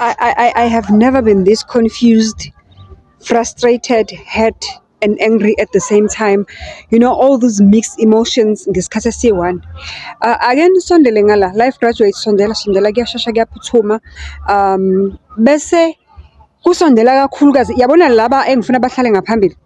I have never been this confused, frustrated, hurt and angry at the same time. You know, all those mixed emotions ngesikhathi esiyi-one. Ake nisondele ngala, life graduates sondela sondela kuyashesha kuyaphuthuma. Bese kusondela kakhulukazi, yabona laba engifuna bahlale ngaphambili?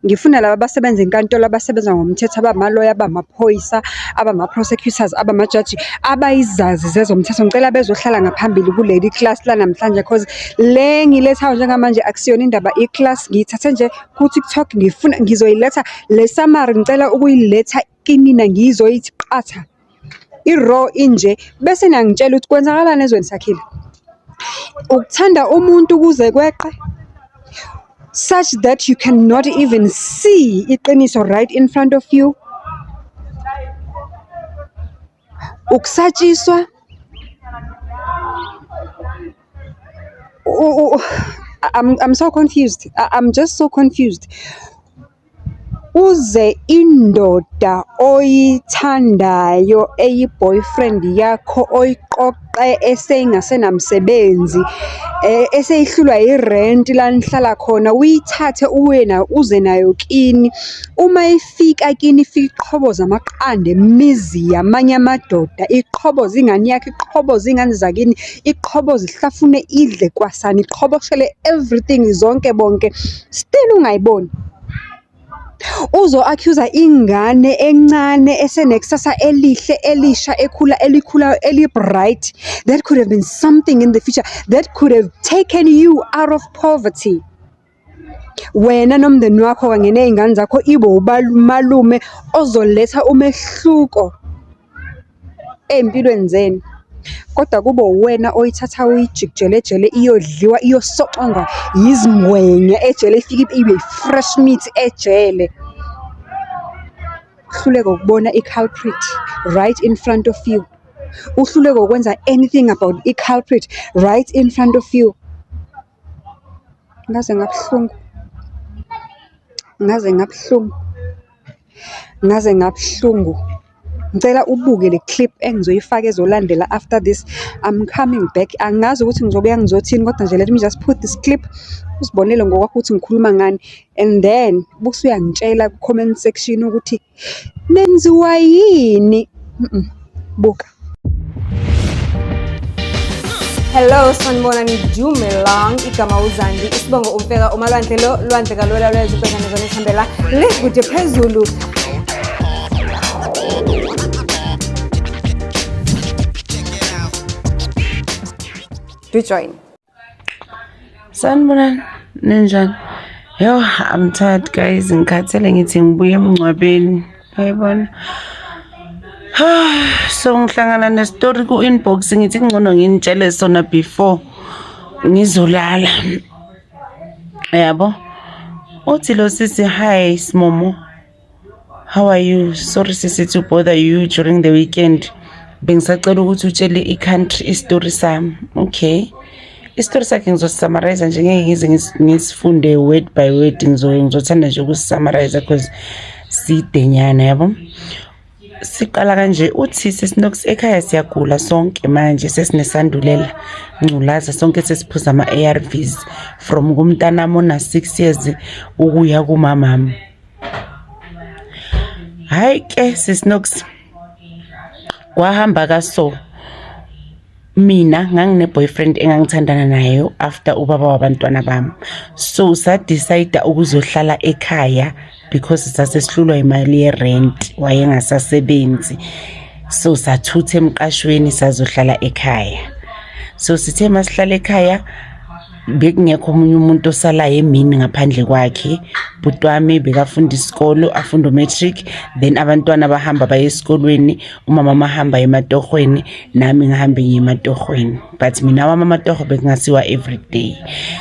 Ngifuna laba abasebenza enkantolo, abasebenza ngomthetho, abamaloya, abamaphoyisa, abama-prosecutors, abamajaji, abayizazi zezomthetho. Ngicela bezohlala ngaphambili kuleli klasi lanamhlanje cause le engiyilethayo njengamanje akusiyona indaba iklasi ngiyithathe nje ku-TikTok ngifuna ngizoyiletha le summary ngicela ukuyiletha kinina ngizoyithi qatha. I-raw inje bese niyangitshela ukuthi kwenzakalani ezweni sakhile. Ukuthanda umuntu kuze kweqe such that you cannot even see iqiniso right in front of you. Ukusatshiswa I'm so confused. I'm just so confused. Uze indoda oyithandayo eyi-boyfriend yakho oyiqoqe eseyingasenamsebenzi, eseyihlulwa irenti la nihlala khona, uyithathe uye nayo uze nayo kini. Uma ifika kini ifike iqhoboze amaqanda emizi yamanye amadoda, iqhoboze ingane yakho, iqhoboze iy'ngane zakini, iqhoboze ihlafune idle kwasani, iqhoboshele everything zonke bonke, still ungayiboni. Uzo-accuse-a ingane encane esenekusasa elihle elisha ekhula elikhulayo eli-bright that could have been something in the future that could have taken you out of poverty. Wena nomndeni wakho kanye ney'ngane zakho ibe umalume ozoletha umehluko ey'mpilweni zenu. Kodwa kube uwena oyithatha uyijikijele ejele iyodliwa iyosocongwa yizingwenya ejele ifike ibe i-fresh meat ejele. Uhluleke ukubona i-culprit right in front of you. Uhluleke ukwenza anything about i-culprit right in front of you. Ngaze ngabuhlungu. Ngaze ngabuhlungu. Ngaze ngabuhlungu. Ngicela ubuke le clip engizoyifaka ezolandela after this. I'm coming back. Angazi ukuthi ngizobuya ngizothini kodwa nje let me just put this clip uzibonele ngokwakho ukuthi ngikhuluma ngani and then busuyangitshela ku-comment section ukuthi nenziwa yini. Buka. Hello sanibonani Dumelang igama uZandi isibongo umfeka umalwandle lo lwandle kalwela lweza ubhekane zona esihambela le kude phezulu. Do join. Sanibonani, ninjani? Yo, I'm tired guys, ngikhathele ngithi ngibuye emngcwabeni. Uyayibona? So ngihlangana nestory ku-inbox ngithi kungcono nginitshele sona before ngizolala. Yabo? Uthi lo sisi, hi Smomo. How are you? Sorry sisi to bother you during the weekend. Bengisacela ukuthi utshele i-country isitori sami. Okay. Isitori sakhe ngizosisummarize nje ngeke ngize ngisifunde word by word ngizothanda nje ukusummarize because sidenyana yabo. Siqala kanje uthi sesinox ekhaya siyagula sonke manje sesinesandulela ngculaza sonke sesiphuza ama-ARVs from kumntanami ona 6 years ukuya kumamami. Hayi ke sisinox kwahamba kaso mina ngangine boyfriend engangithandana nayo after ubaba wabantwana bami so sa decide ukuzohlala ekhaya because sasesihlulwa imali ye-rent wayengasasebenzi so sathutha emqashweni sazohlala ekhaya so sithe masihlala ekhaya bekungekho omunye umuntu osalayo emini ngaphandle kwakhe bhuti wami bekafunda isikolo afunda umatric then abantwana bahamba baye esikolweni umama mahamba ematohweni nami ngihambe ngiye ematohweni but mina wami amatoho bekungasiwa every day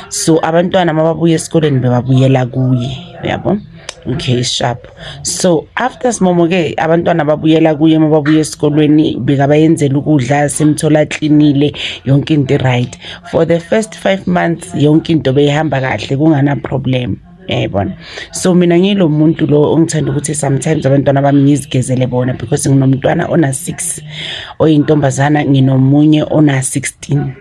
so abantwana mababuya esikolweni bebabuyela kuye uyabo. Okay, sharp. So after simomo ke abantwana babuyela kuye mababuya esikolweni bekabayenzela ukudla simthola cleanile yonke into right for the first 5 months yonke into beyihamba kahle kungana problem yayibona. So mina ngilo muntu lo ongithanda ukuthi sometimes abantwana bami ngizigezele bona because nginomntwana ona 6 oyintombazana nginomunye ona 16.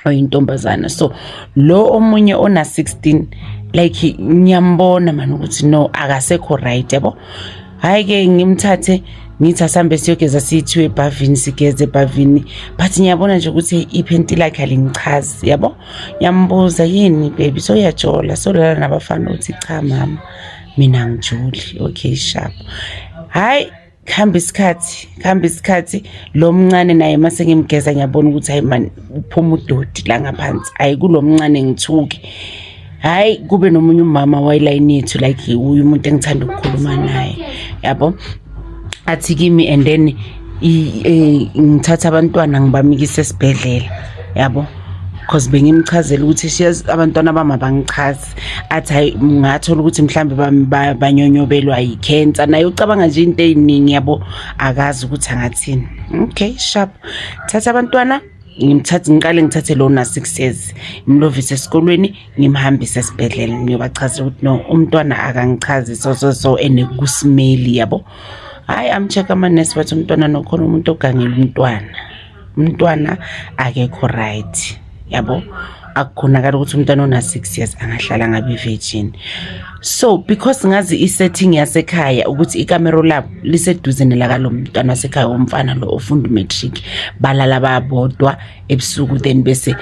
Oyintombazana. So lo omunye ona 16, like ngiyambona mani ukuthi no, akasekho right, yabo. Hayi ke, ngimthathe ngithi asambe siyogeza, siyithiwe ebhavini, sigeze ebhavini, but ngiyabona nje ukuthi iphenti lakhe alingichazi, yabo. Ngiyambuza, "Yini baby, soyajola, solala nabafana?" Uthi, "Cha mama, mina ngijoli." Okay, sharp. Hayi, kuhamba isikhathi, kuhamba isikhathi, lo mncane naye mase ngimgeza ngiyabona ukuthi hayi man, uphuma udoti la ngaphansi. Hayi, kulo mncane ngithuke. Hayi, kube nomunye umama wayilayini yethu, like uyu umuntu engithanda ukukhuluma naye, yabo, athi kimi, and then ngithatha abantwana ngibamikise esibhedlela, yabo, cause bengimchazela ukuthi shiya abantwana bami abangichazi. Athi hayi, ngathola ukuthi mhlambe banyonyobelwa yi-cancer. Naye ucabanga nje into ey'ningi, yabo, akazi ukuthi angathini. Okay, sharp. Thatha abantwana, ngimthathe, ngiqale ngithathe lo na 6 years, ngimlovise esikolweni, ngimhambise esibhedlela, ngiyobachazela ukuthi no, umntwana akangichazi, so so so, ene kusimeli, yabo. Hayi, am-check amanesi, bathi umntwana nokhona umuntu ogangela umntwana, umntwana akekho right, yabo. Akukhonakala ukuthi umntwana ona 6 years angahlala ngabe virgin. So because ngazi i-setting yasekhaya ukuthi ikamero labo liseduze nelakalo mntwana wasekhaya womfana lo ofunda umatric, balala babodwa ebusuku, then bese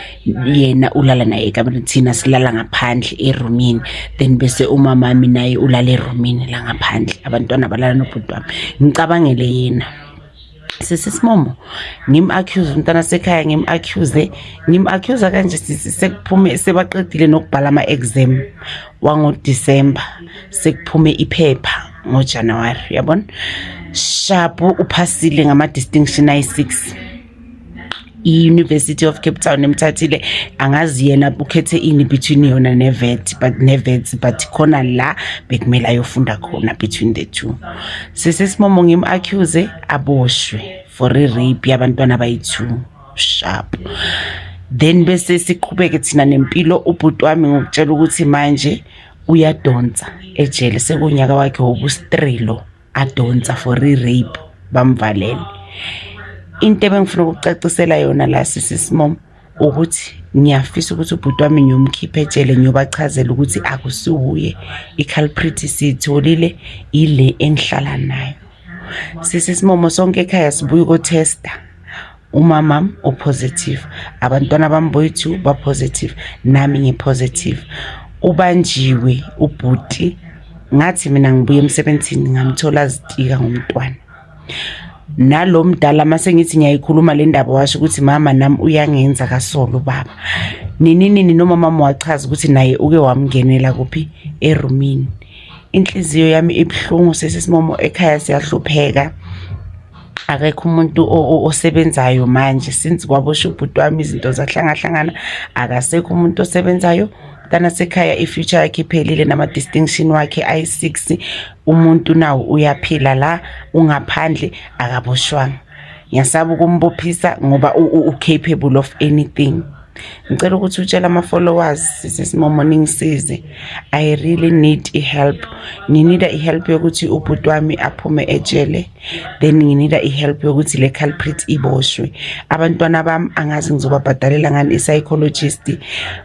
yena ulala naye ekamereni, thina silala ngaphandle erumini, then bese umamami naye ulala erumini la ngaphandle, abantwana balala nobhuti wami. Ngicabangele yena sisisimomo, ngim-accuse umntana sekhaya, ngim-accuse, ngim-accuse kanje sisi. Sekuphume, sebaqedile nokubhala ama-exam wangoDisemba, sekuphume iphepha ngoJanuwari, uyabona, sharp, uphasile ngama-distinction ayi-6. I-University of Cape Town emthathile. Angazi yena ukhethe ini between yona ne-vet, but ne-vets, but khona la bekumele ayofunda khona between the two. Sisisimomo, ngim-accuse, aboshwe for i-rape yabantwana abayi-two. Sharp. Then bese siqhubeke thina nempilo. Ubhuti wami, ngokutshela ukuthi manje uyadonsa ejele, sekunyaka wakhe wobustrilo lo adonsa for i-rape, bamvalele. Into ebengifuna ukucacisela yona la, sisisimomo, ukuthi ngiyafisa ukuthi ubhuti wami ngiyomkhipha ejele, ngiyobachazela ukuthi akusuye i-culprit, siyitholile, ile engihlala nayo. Sisisimomo, sonke ekhaya sibuye uko-testa, umama u-positive, abantwana bami boyi-two ba-positive, nami ngi-positive. Ubanjiwe ubhuti. Ngathi mina ngibuye emsebenzini, ngamthola azitika ngomntwana nalo mdala. Mase ngithi ngiyayikhuluma le ndaba, washo ukuthi, "Mama, nami uyangenza kasolo ubaba nini nini." Noma mama wachaza ukuthi naye uke wamngenela kuphi, erumini. Inhliziyo yami ibuhlungu, sesisimomo. Ekhaya siyahlupheka, akekho umuntu osebenzayo manje since kwaboshwa ubhuti wami, izinto zahlangahlangana, akasekho umuntu osebenzayo. Mntana sekhaya i-future yakhe iphelile nama-distinction wakhe ayi-6. Umuntu nawo uyaphila la, ungaphandle, akaboshwanga. Ngiyasaba ukumbophisa ngoba u-capable of anything. Ngicela ukuthi utshele ama-followers, sisisimomo, ningisize. I really need i-help. Ngi-needa i-help yokuthi ubhuti wami aphume ejele, then ngi-needa i-help yokuthi le culprit iboshwe. Abantwana bami angazi ngizobabhadalela ngani i-psychologist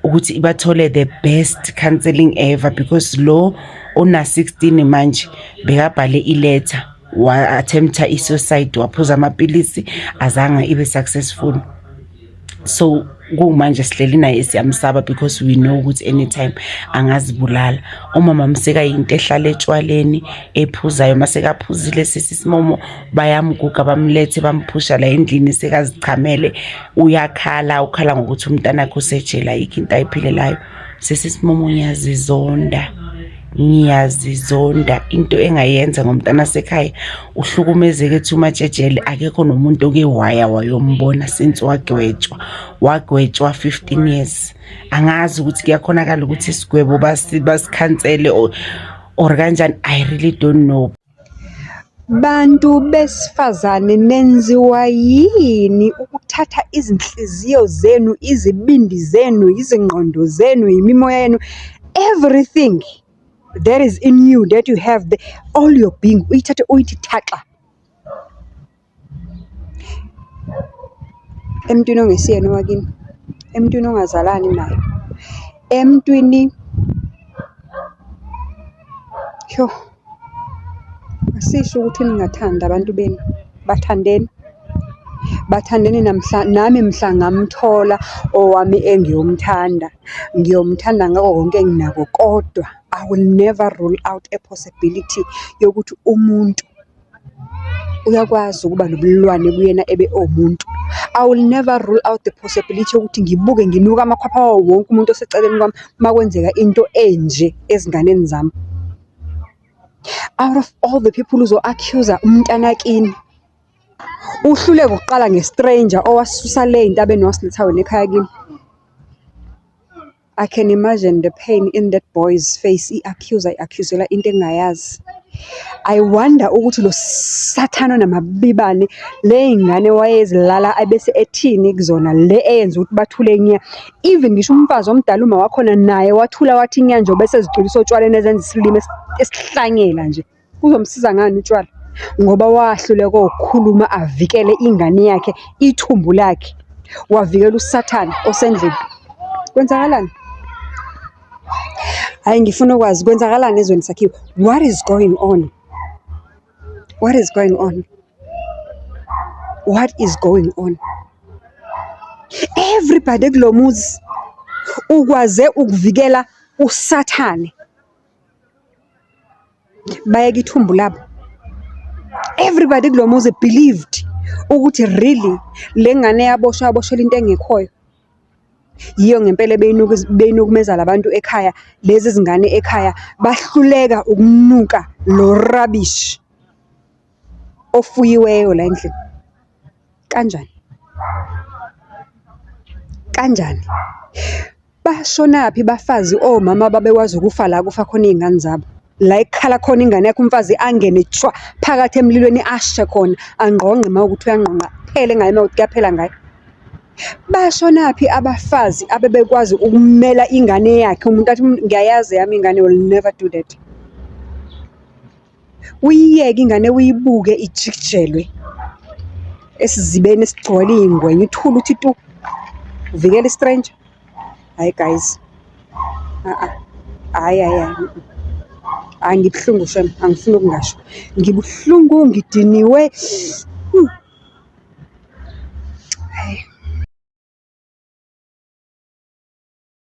ukuthi bathole the best counseling ever, because lo ona 16 manje bekabhale iletha, wa-attempta i-suicide, waphuza amapilisi, azange ibe successful. So kumanje sihleli naye siyamsaba because we know ukuthi anytime angazibulala. Umama mseka yinto ehlala etshwaleni ephuzayo. Masekaphuzile, sisisimomo, bayamguga, bamlethe, bamphusha la endlini, sekazichamele, uyakhala, ukhala ngokuthi umntanakhe usejele, ayikho into ayiphilelayo. Sisisimomo, ngiyazizonda, ngiyazizonda into engayenza ngomntana sekhaya. Uhlukumezeke too much ejele, akekho nomuntu oke waya wayombona since wagwetshwa, wagwetshwa 15 years. Angazi ukuthi kuyakhonakala ukuthi isigwebo basikhansele or kanjani, I really don't know. Bantu besifazane, nenziwa yini ukuthatha izinhliziyo zenu, izibindi zenu, izingqondo zenu, imimoya yenu, everything that is in you that you have, all your being, uyithathe uyithi thaxa emntwini ongesiyena owakini? Emntwini ongazalani naye, emntwini yoh, asisho ukuthi ningathandi abantu benu, bathandeni. Bathandeni namhla nami mhla ngamthola owami engiyomthanda, ngiyomthanda ngako konke enginako kodwa I will never rule out a possibility yokuthi umuntu uyakwazi ukuba nobulwane kuyena ebe ewumuntu. I will never rule out the possibility yokuthi ngibuke nginuke amakhwapha wawo wonke umuntu oseceleni kwami uma kwenzeka into enje ezinganeni zami. Out of all the people uzo-accuse-a umntanakini. Uhluleke ukuqala nge-stranger owasisusa le ey'ntabeni wasiletha wena ekhaya kini. I can imagine the pain in that boy's face, i-accuser i-accuse-elwa into engayazi. I wonder ukuthi lo sathane onamabibane le y'ngane wayezilala ebese ethini kuzona le eyenza ukuthi bathule nya. Even ngisho umfazi omdala uma wakhona naye wathula wathi nya nje bese ezicwilisa otshwaleni ezenza isilima esihlanyela nje. Kuzomsiza ngani utshwala? Ngoba wahluleka ukukhuluma avikele ingane yakhe, ithumbu lakhe. Wavikela usathane osendlini. Kwenzakalani? Hhayi ngifuna ukwazi kwenzakalani ezweni sakhiwe? What is going on? What is going on? What is going on? Everybody kulo muzi ukwaze ukuvikela usathane. Bayeka ithumbu labo. Everybody kulo muzi believed ukuthi really le ngane yaboshwa yaboshelwa into engekhoyo. Yiyo ngempela beyinukubeza la bantu ekhaya, lezi zingane ekhaya bahluleka ukunuka lo rubbish ofuyiweyo la endlini. Kanjani? Kanjani? Bashonaphi bafazi omama ababekwazi ukufa la kufa khona iy'ngane zabo? La ekukhala khona ingane yakho umfazi angene shwa phakathi emlilweni ashe khona, angqongqe uma kuwukuthi uyangqongqa, kuphele ngaye uma kuwukuthi kuyaphela ngaye. Bashonaphi abafazi abebekwazi ukumela ingane yakhe umuntu athi ngiyayazi eyami ingane will never do that. Uyiyeke ingane uyibuke ijikijelwe esizibeni esigcwele iy'ngwenya uthule uthi tu, uvikela i-stranger. Hhayi guys, hhayi hhayi hhayi, hhayi ngibuhlungu shame, angifuni ukungasho. Ngibuhlungu, ngidiniwe,